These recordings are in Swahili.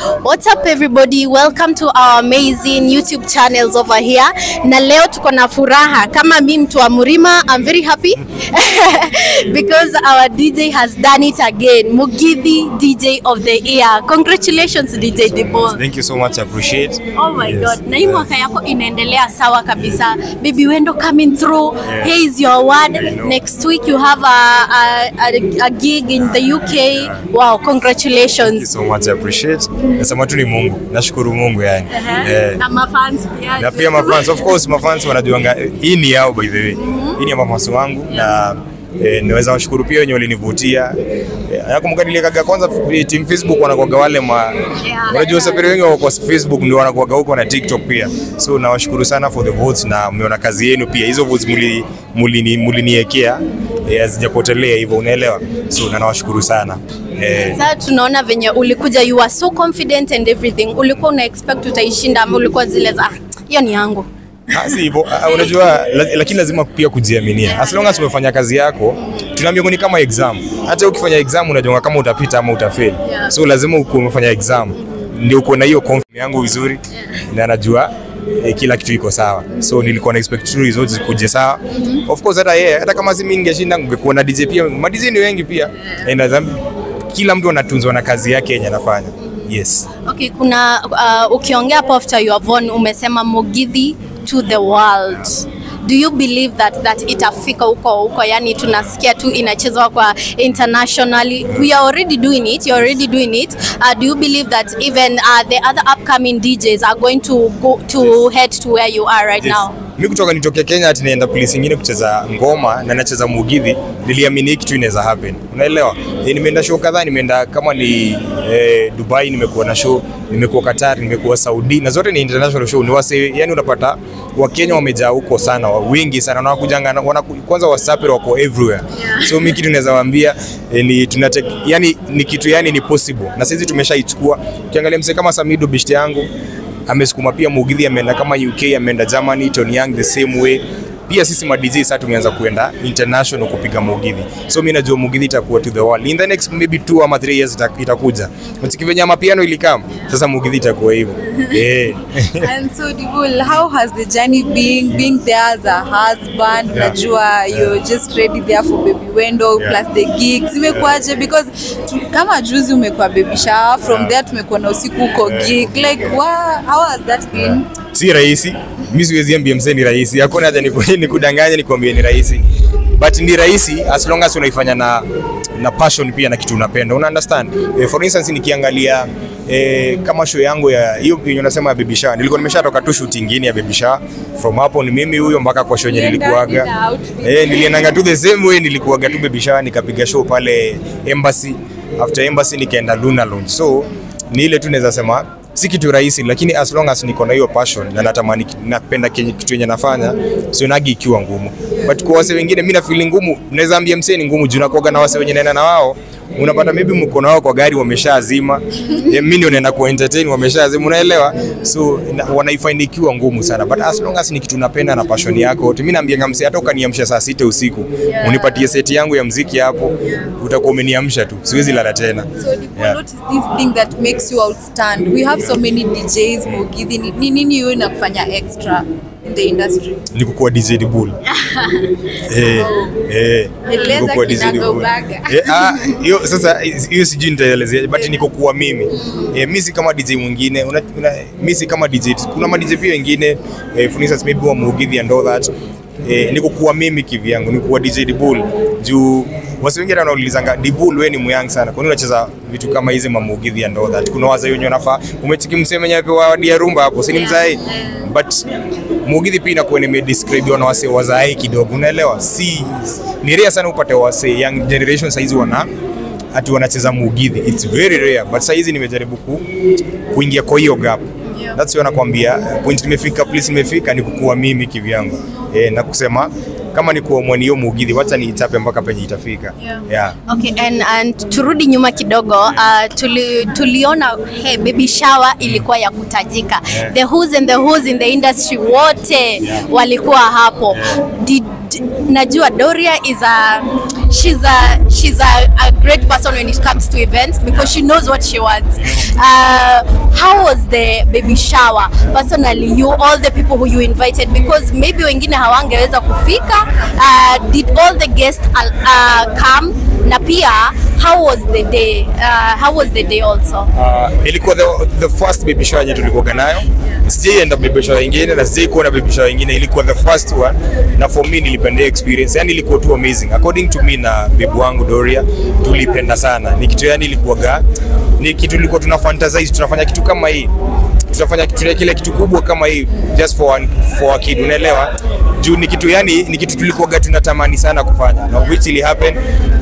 What's up everybody? Welcome to our amazing YouTube channels over here. Na leo tuko na furaha. Kama mimi mtu wa Murima, I'm very happy because our DJ has done it again. Mugithi DJ of the Year. Congratulations, DJ Dibul. Thank you so much, I appreciate. Oh my God. Na hii mwaka yako inaendelea sawa kabisa. Baby Wendo coming through. Here is your award. I know. Next week you have a gig in the UK. Wow, congratulations. Thank you so much, I appreciate. Nasema tu ni Mungu. Nashukuru Mungu yani. Na mafans pia. Na pia mafans, of course mafans wanajuanga hii ni yao by the way. Hii ni ya mafans wangu na naweza washukuru pia wenye walinivutia. Nakumbuka nilikaga kwanza team Facebook wanakuaga wale ma unajua wasafiri wengi wako kwa Facebook ndio wanakuaga huko na TikTok pia. So nawashukuru sana for the votes na mmeona kazi yenu pia. Hizo votes muliniekea hazijapotelea hivyo, unaelewa. So na nawashukuru sana. Sasa tunaona venye ulikuja, you are so confident and everything. Ulikuwa una expect utaishinda ama ulikuwa zile za hiyo ni yangu? Si hivyo, unajua, lakini lazima pia kujiaminia. As long as umefanya kazi yako, tunaambia ni kama exam. Hata ukifanya exam unajua kama utapita ama utafail. So lazima ukuwe umefanya exam ndio uko na hiyo confidence yangu vizuri na najua kila kitu iko sawa. So nilikuwa na expect true results zikuje sawa. Of course hata yeye, hata kama si mimi ningeshinda, ungekuwa na DJ pia. Ma DJ ni wengi pia. And kila mtu anatunzwa na kazi yake yenye anafanya. Yes. Okay, kuna ukiongea hapo after you have won umesema Mugithi to the world. Do you believe that itafika huko huko? Yani tunasikia tu inachezwa kwa internationally. We are already doing it. You're already doing it. Do you believe that even the other upcoming DJs are going to go to head to where you are right now? Mimi kutoka nitoke Kenya ati naenda place nyingine kucheza ngoma na nacheza Mugithi, niliamini hiki kitu inaweza happen. Unaelewa? Nimeenda show kadhaa, nimeenda kama ni Dubai nimekuwa na show, nimekuwa Qatar, nimekuwa Saudi, na zote ni international show. Ni wase, yani unapata Wakenya wamejaa huko sana, wengi sana na wakujanga kwanza wasapere wako everywhere. So mimi kitu naweza waambia ni tunatake, yani ni kitu yani ni possible. Na sisi tumeshaichukua. Ukiangalia mse kama Samido bishti yangu amesukuma pia Mugithi, ameenda kama UK, ameenda Germany, Tony Young the same way. Pia sisi ma DJ sasa tumeanza kuenda international kupiga Mugithi. So mimi najua Mugithi itakuwa to the world. In the next maybe 2 ama 3 years itakuja. Mtiki venye amapiano ilikam, sasa Mugithi itakuwa hivyo. And so Dibul, how has the journey been, being there as a husband? Unajua you're just ready there for Baby Wendo plus the gigs. Imekuaje? Because kama juzi umekuwa baby shower, from there tumekuwa na usiku huko gig. Like how has that been? Si rahisi. Mimi siwezi ambia mzee ni rahisi. Hakuna haja nikudanganye nikwambie ni rahisi. But ni rahisi as long as unaifanya na passion pia na kitu unapenda. Una understand? For instance nikiangalia kama show yangu ya hiyo yenye unasema ya baby shower, nilikuwa nimeshatoka tu shoot nyingine ya baby shower. From hapo ni mimi huyo mpaka kwa show yenye nilikuaga. Niliendanga tu the same way nilikuaga tu baby shower, nikapiga show pale Embassy. After Embassy nikaenda Luna Lounge. So ni ile tu naweza sema si kitu rahisi, lakini as long as niko na hiyo passion na natamani napenda kitu yenye nafanya, sionagi ikiwa ngumu. But kwa wase wengine mimi na feeling ngumu, naweza ambia msee ni ngumu juu nakuaga na wase wenye naenda na wao, unapata maybe mko na wao kwa gari wameshazima, mimi ndio naenda ku entertain wameshazima, unaelewa? So wanaifind ikiwa ngumu sana, but as long as ni kitu napenda na passion yako, mimi naambia msee hata ukaniamsha saa 6 usiku, unipatie set yangu ya muziki hapo, utakuwa umeniamsha tu, siwezi lala tena. So Dibul, what is this thing that makes you outstand? We have so many DJs Mugithi, ni nini wewe inakufanya extra in the industry? Ni kukuwa DJ Dibul. Eleza Kukuwa DJ Dibul. kinagaubaga. Hiyo sasa hiyo sijui nitaelezea, but niko kuwa mimi. Mimi si kama DJ mwingine, mimi si kama DJ. Kuna ma DJ pia wengine, for instance maybe wa Mugithi and all that. Niko kuwa mimi kivyangu, niko kuwa DJ Dibul. Juu wasi wengine wanaulizanga Dibul wewe ni myoung sana, kwa nini unacheza vitu kama hizi ma Mugithi and all that? Kuna wazee wenyewe wanafaa, umechiki mseme mwenyewe wa dia rumba hapo, si ni mzae? But Mugithi pia inakuwa nimedescribe na wase wazae kidogo, unaelewa? Si ni rare sana upate wase young generation saizi wana ati wanacheza Mugithi, it's very rare, but saizi nimejaribu kuingia kwa hiyo gap. That's why nakwambia point nimefika, place nimefika ni kukua mimi kivyangu. Na kusema kama ni kuamua ni hiyo Mugithi, wacha niitape mpaka penye itafika. Okay, and turudi nyuma kidogo, tuliona baby shower ilikuwa ya kutajika. The who's and the who's in the industry wote walikuwa hapo. Najua Doria is a she's a she's a, a great person when it comes to events because she knows what she wants. How was the baby shower? Personally, you all the people who you invited, because maybe wengine hawangeweza kufika. Did all the guests come? Na pia how was the day? How was the day also? Ilikuwa the first baby shower yenye tulikuwa nayo. Sijaienda baby shower nyingine na sijai kuona baby shower nyingine. Ilikuwa the first one na for me nilipenda experience. Yani ilikuwa tu amazing. According to me na babe wangu Doria, tulipenda sana. Ni kitu, yani ilikuwa ni kitu tulikuwa tuna fantasize, tunafanya kitu kama hii, tutafanya kitu kile, kitu kubwa kama hii just for a kid, unaelewa? Juu ni kitu, yani ni kitu tulikuwa tunatamani sana kufanya, na which ili happen.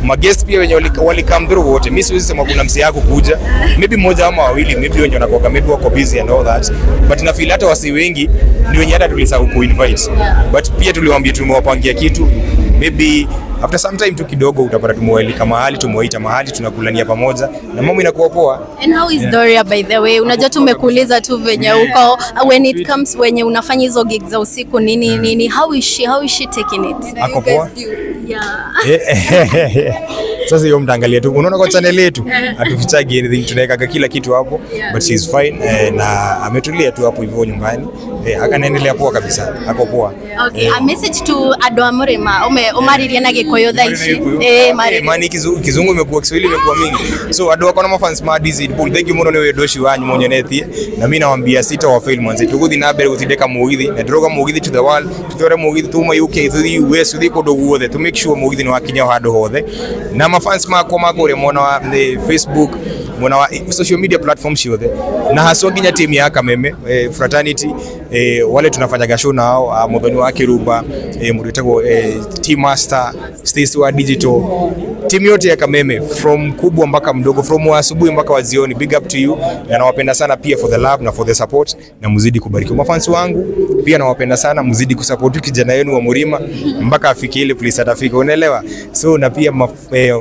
Maguest pia wenye wali come through wote, mimi siwezi sema kuna msee yako kuja, maybe mmoja ama wawili, maybe wenye wanakuwa maybe wako busy and all that, but na feel hata wasi wengi ni wenye hata tulisahau ku invite, but pia tuliwaambia tumewapangia kitu. Maybe after some time tu kidogo utapata tumewalika mahali, tumewaita mahali, tunakulania pamoja na mambo inakuwa poa. And how is Doria, by the way? Unajua tumekuuliza tu venye uko when it comes wenye unafanya hizo gigs za usiku, nini nini, how is she taking it? Ako poa. Sasa hiyo mtaangalia tu, unaona kwa channel yetu hatufichagi anything, tunaweka kila kitu hapo, but she is fine, na ametulia tu hapo hivyo nyumbani, anaendelea poa kabisa, ako poa. Okay, a message to andũ a Mũrĩma ũmaririe na Gĩkũyũ thaa ici. Marĩrie. Mani kizungu imekuwa, Kiswahili imekuwa mingi. So andũ akona mafans ma DZ Bull, thank you muno nĩ wendo ũcio wanyu munyonetie, na mimi nawambia sita wa fail mwanze tuguthi na mbere gutindika mugithi na ndĩroga mugithi to the world, tutware mugithi tuma UK, tuthi US, tuthi kũndũ guothe to make sure mugithi nĩ wakinya handũ hothe. Na mafans makwa makũrĩa mwena wa Facebook, mwena wa social media platforms ciothe, na haswa nginya team ya Kameme fraternity, wale tunafanyaga show nao, Muthoni wa Kiruba, mũndũ wĩtagwo Team Master Stacy wa Digital, team yote ya Kameme from kubwa mpaka mdogo, from wa asubuhi mpaka wa jioni, big up to you, na nawapenda sana pia for the love na for the support, na muzidi kubarikiwa. Mafans wangu pia nawapenda sana, muzidi kusupport kijana wenu wa Murima mpaka afike ile place atafika, unaelewa? So na pia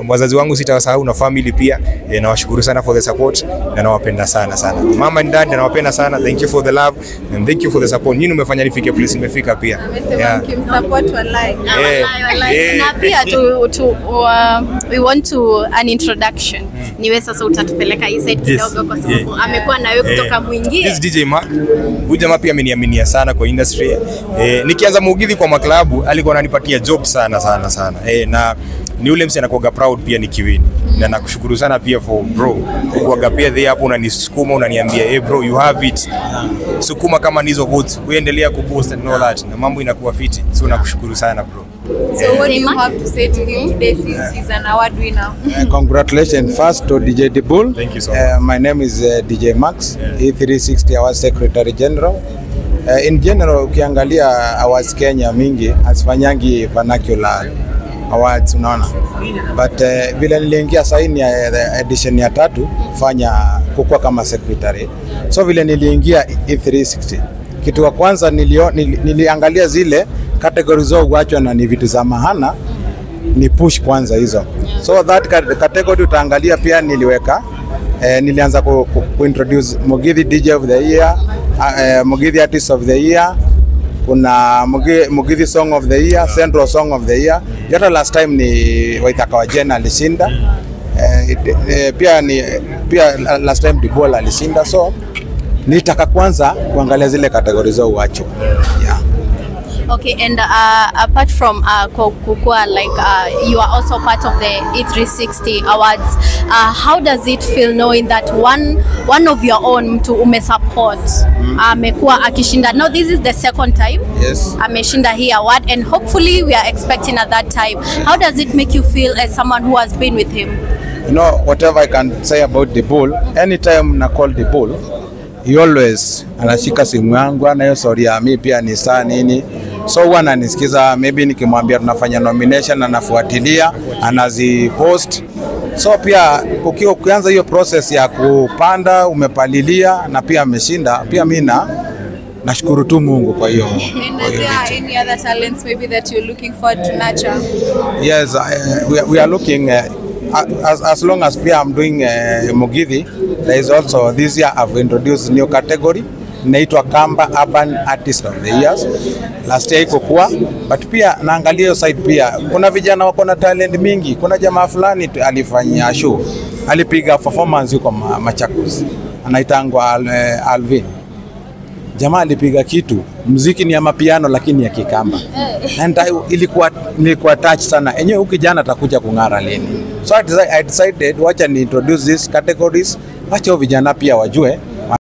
wazazi wangu sitawasahau na family pia, nawashukuru sana for the support na nawapenda sana sana. Mama and dad, nawapenda sana, thank you for the love and thank you for the support. Nyinyi mmefanya nifike place nimefika pia. Amesema mkimsupport, walai. Walai, walai. Na pia we want to an introduction. Niwe sasa utatupeleka hii side kidogo kwa sababu amekuwa na wewe kutoka mwingie. This is DJ Mark. Huyu jamaa pia ameniaminia sana kwa industry. Nikianza mugithi kwa maklabu alikuwa ananipatia job sana sana sana. Na ni ule msi anakuwaga proud pia nikiwin. Na nakushukuru sana pia for bro. Kukuwaga pia there hapo unanisukuma, unaniambia, "Hey bro, you have it. Sukuma kama nizo votes. Uendelea kupost and all that." Na mambo inakuwa fiti. So nakushukuru sana, bro. So what do you have to say to him today since he's an award winner? Congratulations first to DJ Dibul. Thank you so My name is DJ Max, E360 our Secretary General. In general, ukiangalia awards Kenya mingi hazifanyangi vernacular awards, unaona, but vile niliingia sahii ni edition ya tatu kufanya kukua kama secretary. So vile niliingia E360, kitu wa kwanza niliangalia zile categories zao kuachwa na ni vitu za maana ni push kwanza hizo. So that category utaangalia pia niliweka, nilianza ku introduce Mugithi DJ of the Year, Mugithi Artist of the Year, kuna Mugithi Song of the Year, Central Song of the Year. Yote last time ni Waithaka wa Jane alishinda. Pia last time Dibol alishinda, so nilitaka kwanza kuangalia zile categories zao uacho. Yeah. Okay, and apart from kukua, like you are also part of the E360 Awards. How does it feel knowing that one of your own, mtu umesupport, amekuwa akishinda? Now this is the second time ameshinda hii award and hopefully we are expecting at that time. How does it make you feel as someone who has been with him? Whatever I can say about the bull, anytime na call the bull, he always anashika simu yangu, ana hiyo story ya mi pia ni saa nini. So huwa ananisikiza, maybe nikimwambia tunafanya nomination anafuatilia, anazipost. So pia ukiwa ukianza hiyo process ya kupanda, umepalilia na pia ameshinda, pia mi na nashukuru tu Mungu kwa hiyo And kwa are hiyo there vitu. any other talents maybe that you're looking forward to nurture? Yes, we are looking, as long as pia I'm doing Mugithi, there is also this year I've introduced new category. Inaitwa Kamba Urban Artist of the Years. Last year ikokuwa, but pia naangalia hiyo side pia. Kuna vijana wako na talent mingi. Kuna jamaa fulani alifanyia show, alipiga performance huko Machakos, anaitangwa Alvin. Jamaa alipiga kitu, muziki ni ya mapiano lakini ya Kikamba. And nilikuwa touch sana. Enyewe huyu kijana atakuja kung'ara lini? So I decided wacha ni introduce these categories, wacha hao vijana pia wajue